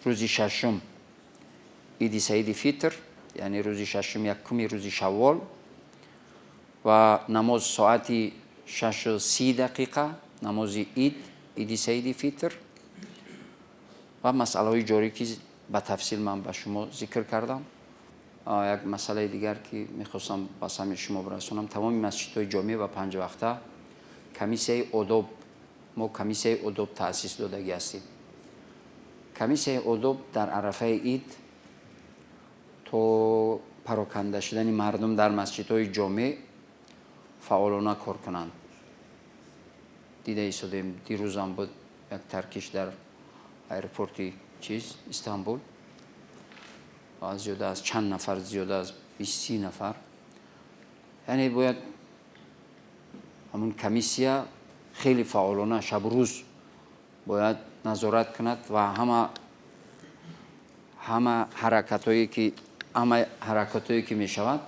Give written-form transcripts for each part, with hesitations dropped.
Рӯзи шашум Иди Саиди Фитр, яъне рӯзи шашум, якуми рӯзи Шаввол, ва намоз соати 6:30 намози ид, Иди Саиди Фитр, ва масъалаҳои ҷорӣ, ки ба тафсил ман ба шумо зикр кардам. Як масъалаи дигар, ки мехостам ба самъи шумо бирасонам: тамоми масҷидҳои ҷомеъ ва панҷвақта комиссияи одоб, мо комиссияи одоб таъсис додагӣ ҳастем. Комиссияи одоб дар арафаи ид то пароканда шудани мардум дар масҷидҳои ҷомеъ фаъолона кор кунанд. Дида истодем, дирӯзам буд як таркиш дар аэропорти чиз Истанбул, зиёда аз чанд нафар, зиёда аз 20-30 нафар. Яъне бояд ҳамун комиссия хеле фаъолона шабу рӯз бояд назорат кунад ва ҳама ҳаракатҳое ки мешавад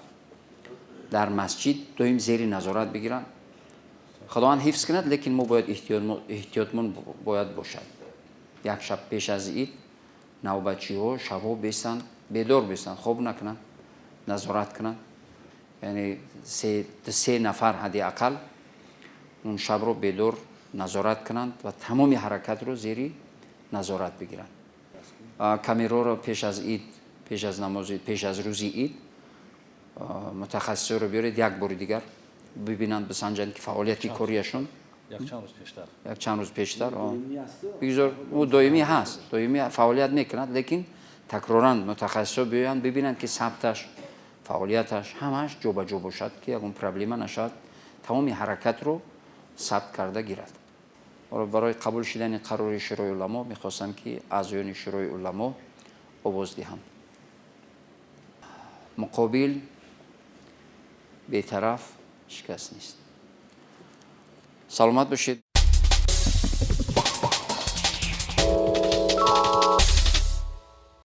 дар масҷид, доим зери назорат бигиранд. Худованд ҳифз кунад, лекин мо бояд эҳтиётмон бояд бошад. Як шаб пеш аз ид навбатчиҳо шабҳо бестанд, бедор бестанд, хоб накунанд, назорат кунанд. Яъне се нафар ҳадди ақал он шабро бедор назорат кунанд ва тамоми ҳаракатро зери назорат бигиранд. Камераро пеш аз ид, пеш аз намози, пеш аз рӯзи ид мутахассисоро биёред, як бори дигар бибинанд, бисанҷанд, ки фаъолияти кориашон. Якчанд рӯз пештар. Якчанд рӯз пештар. Бигзор ӯ доимӣ ҳаст, доимӣ фаъолият мекунад, лекин такроран мутахассисо биёянд, бибинанд, ки сабташ, фаъолияташ ҳамааш ҷобаҷо бошад, ки ягон проблема нашавад, тамоми ҳаракатро сабт карда гирад. Барои қабул шудани қарори Шӯрои уламо мехостам, ки аъзоёни Шӯрои уламо овоз диҳанд. Муқобил бетараф ҳеҷ кас нест. Саломат бошед.